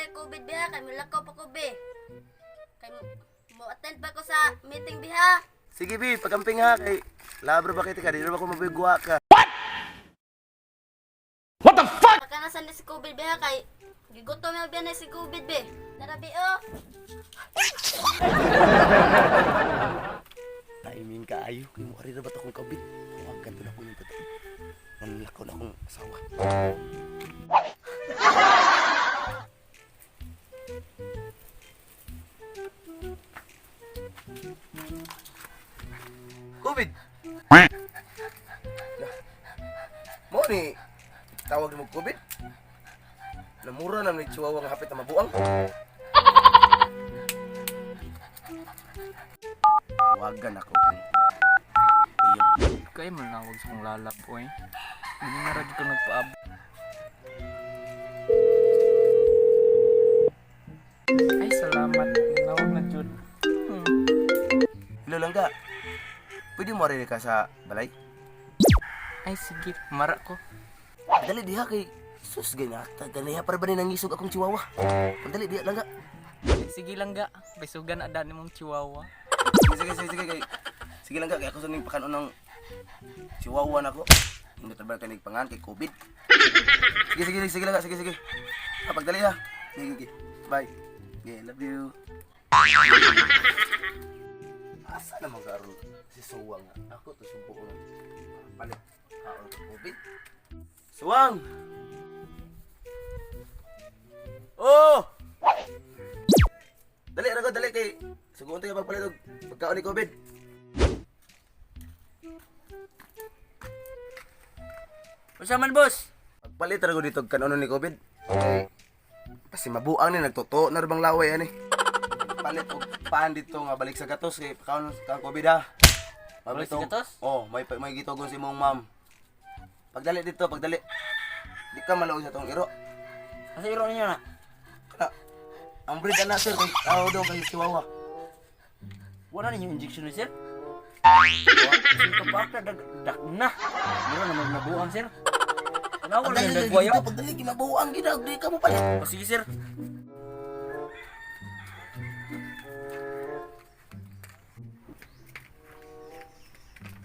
tayo COVID biha kay mulakaw pa ko be. Kay mo attend pa ko sa meeting biha. Sige bi, pagamping ha kay labro ba kita ka, di na ba ko mabigwa ka. Pagka nasa ni si COVID biha kay gigutom na biya na si COVID be. Tara be oh. Timing kaayo kay mo ari ra ba ta akong kabit. Tawagan to na ko yung totoo. Nanlakaw na akong asawa. COVID. Mo ni tawag mo COVID? Namura na ni Chihuahua nga hapit na mabuang. Wagan ako. Iyo. Kay man nawag sa kong lalab oy. Hindi na ra ko nagpaabot. Ay, salamat. Nawag na jud. Hello lang ka. Pwede mo rin ka sa balay? Ay, sige. Mara ko. Dali diha kay sus ganata ganiha para ba ni nangisog akong chihuahua. Pagdali diha lang ka. Sige lang ga. Bisugan ada ni mong chihuahua. Sige sige sige sige kay sige lang ka kay ako sa ning pakanon ng chihuahua nako. Hindi trabaho kanig pangan kay COVID. Sige sige sige lang ka sige sige. Ah, pagdali ha. Sige sige. Bye. Okay, love you. Asa naman karon si Suwang nga? Ako to sumpo ko ng palit kaon kay COVID. Suwang! Oh! Dali ra ko, dali kay suguon tayo pagpalit og pagkaon ni COVID. Unsa man, boss? Pagpalit ra ko dito og kanonon ni COVID. Kay kasi mabuang ni nagtotoo na ra bang laway ani. Palit og paan dito nga balik sa gatos kay pagkaon kang COVID ha. Balik sa gatos? Oh, may gitugon si mong ma'am. Pagdali dito, pagdali. Di ka maluoy sa tong iro. Asa iro ninyo na? Kana. Ang breed ana sir kay tao daw kay Chihuahua. Wala ninyo injection ni sir? Wa ka pa dag dak na. Mura na magnabuang sir. Tanawa Pagdali lang dito, dagway. pagdali kay mabuang gid di ka mo palit. O sige sir.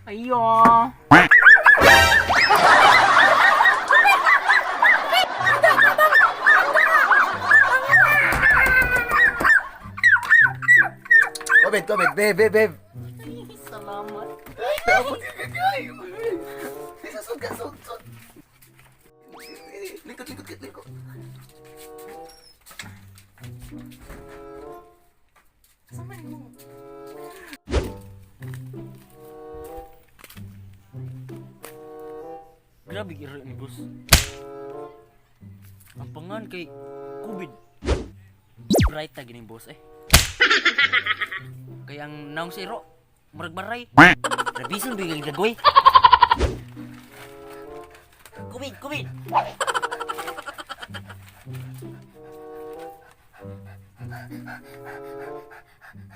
Ayo. COVID, COVID, babe, babe, babe. Salamat. Ay, abot ka kayo. Sud ka, sud, sud. Likod, likod, likod. Grabe iro ni boss. Ang pangan kay COVID. Bright ta gini boss eh. Kay ang naong sa iro, murag baray. Rabison bigay dagoy. COVID, COVID.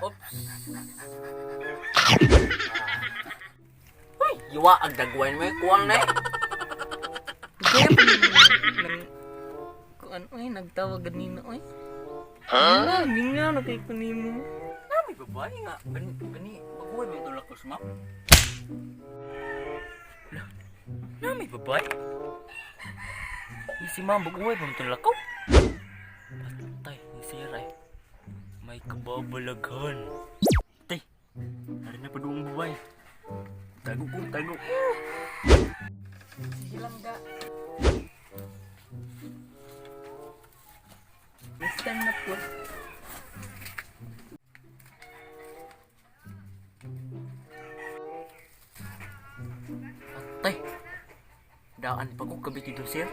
Oops. Uy, yuwa ang dagwain mo eh. Kuwang na eh. Kaya pa nang kung ano ay nagtawag ganina oy. Ha? Minga na kay kunimo. Nami babae nga gani gani baguhay ba tulak ko sumap? Lah, nami babae. Ni si ma'am baguhay ba tulak ko? Patay ni sir ay. May kababalaghan. Tay, nari na pa doong babae. Tago ko, tago. Sige lang da. Next time na po. Atay. Daan pa ko kabit dito, sir.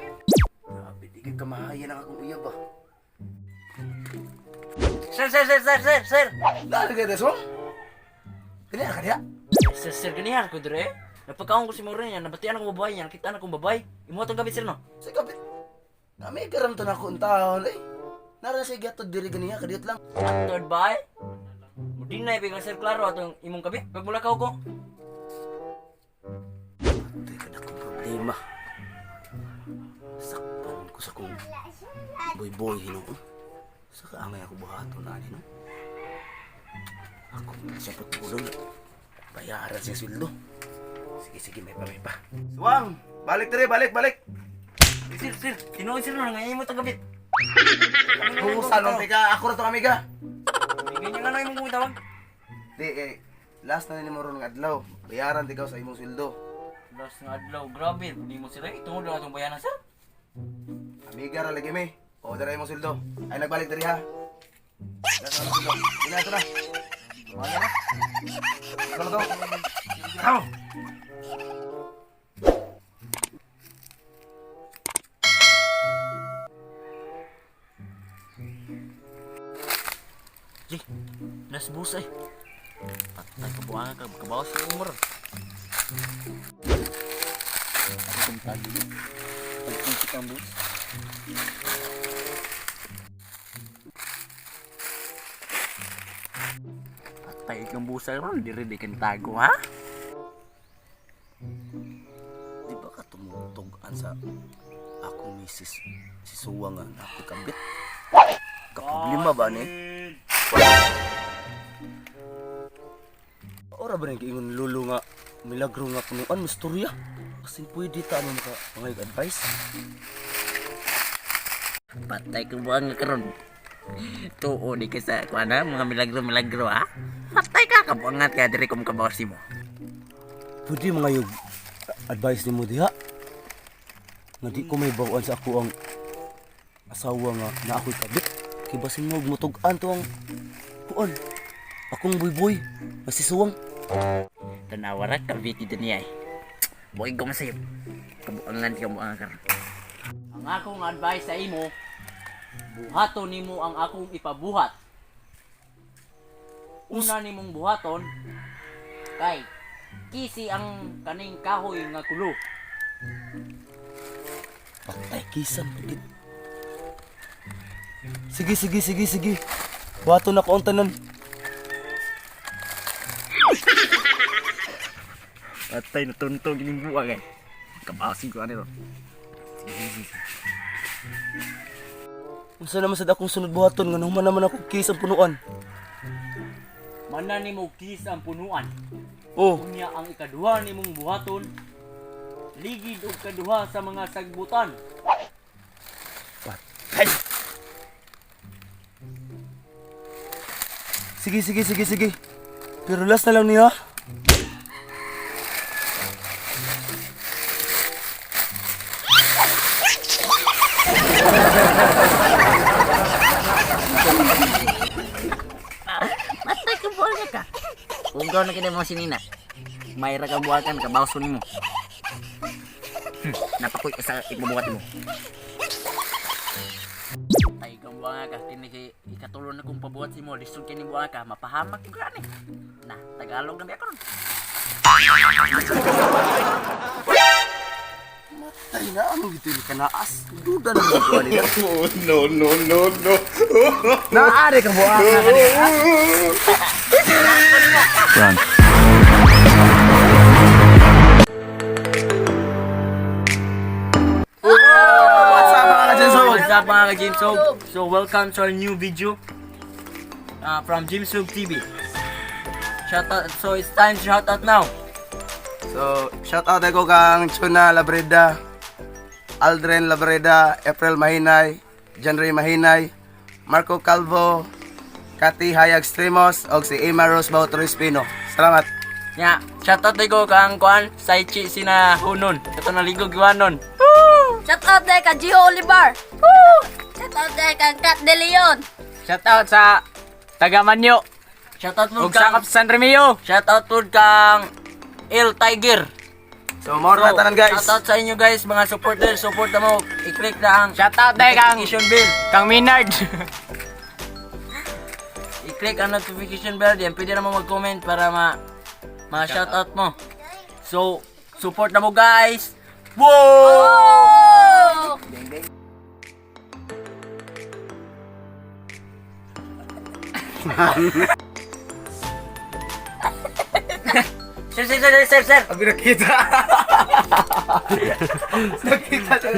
Grabe, di ka kamahaya ng akong uyab ah. Sir, sir, sir, sir, sir, sir. Dali ka, Desmond. Dali ka diha. Sir, sir, ganihar ko dire. Napagkaon ko si Maureen niya, nabatian akong babae niya, nakita na akong babae. Imo atong gabi, sir, no? Sa kapit. Nami karam to na akong taon eh. Nara siya gatod diri ganiya kadiyot lang. Third bae. Mudinay biglang sir klaro atong imong gabi. Pag mulakaw ko. Ito'y kada kong problema. Sakpan ko sa kong boy-boy hinuon. Sa kaangay ako buhaton ani, no? Ako siya putulong. Bayaran siya sweldo. Sige, sige, may pa, may pa. Suwang! Balik dire, balik, balik! Sir, sir, tinuod sir na ngayon mo tagabit. Husa nung teka, ako ra to amiga. Ganyan nga na imong tawag. Di kay last na nimo ron nga adlaw. Bayaran tigaw sa imong sweldo. Last nga adlaw, grabe, di mo sila tungod lang atong bayanan sir. Amiga ra lagi mi. O dara imong sweldo. Ay nagbalik diri ha. Last na sweldo. Dili na. Wala na. Go go. Come. Jay, nas busa eh. Patay ka buwangan ka, kabawas sa umor. Ako kong tagi. Pagpuntik ang bus. Patay kang busa ron, di rin di kang tago ha? Di ba ka tumutog-an sa akong misis si Suwa nga na ako'y kabit? Kaproblema ba ni? Ora ba rin kiingon lulo nga milagro nga punuan mistorya? Kasi pwede ta ano maka mga advice? Patay kang buwangan karon. Tuo di ka sa kuan ha, mga milagro-milagro ha? Patay ka, kabuangat ka, diri kong kabawas mo. Pwede mga yug advice nimo diha. Nga di ko may bawaan sa ako ang asawa nga na ako'y kabit. Kay basin mo mutug-an to ang kuan. Akong buyboy, masisuwang. Tanawa ra Cavite dunia eh. Buhay ko masayop. Kabuangan ka buangan karon. Ang akong advice sa imo, buhaton nimo ang akong ipabuhat. Una nimong buhaton kay kisi ang kaning kahoy nga kulo. Patay kisan pagid. Sige sige sige sige. Buhaton na ko ang tanan. Patay na tuntong gining buang eh. Kabasin ko ani ron. Unsa naman sad akong sunod buhaton nga nahuman naman ako kis ang punuan. Mana nimo kis ang punuan. Oh, Unya ang ikaduha nimong buhaton, ligid og kaduha sa mga sagbutan. patay. Sige sige sige sige. Pero last na lang niya. Matay ka buwan ka. Kung ikaw na kinay mga sinina, mayra kang buhakan, kabawso nimo. Napakoy ka sa ibubuhat mo. Tay kang buwan ka, kini kay ikatulo na kong pabuhat si mo, lisod kini buwan ka, mapahamak ko gani. Na, Tagalog na biya karon. Ay na ano gito yung kanaas. Duda na mo kuha nila. No, no, no, no. Naari ka buha ka kanina. Run. What's up mga ka-Jensog? What's up mga ka-Jimsog? So welcome to our new video from Jimsog TV. Shout out, so it's time to shout out now. So, shout out ako kang Chuna Labreda, Aldrin Labreda, April Mahinay, Janry Mahinay, Marco Calvo, Cathy Hayag Stremos, og si Emma Rose Bautro Espino. Salamat. Nya, shout out ko kang kuan Saichi sina Hunon. Ito naligo giwanon. Shout out dahil kang Gio Olivar. Woo! Shout out dahil kang Kat De Leon. Shout out sa taga Manyo Shout out ug po kang sakap sa San Remio. Shout out po kang El Tiger. So, more na tanan guys. Shout out sa inyo guys, mga supporters, support na mo. I-click na ang Shout out dahil kang notification bell. kang Minard. I-click ang notification bell diyan. Pwede na mo mag-comment para ma ma shout out mo. So, support na mo guys. Whoa! Oh! Sir, sir, sir, sir, sir. Abi nakita. Nakita siya.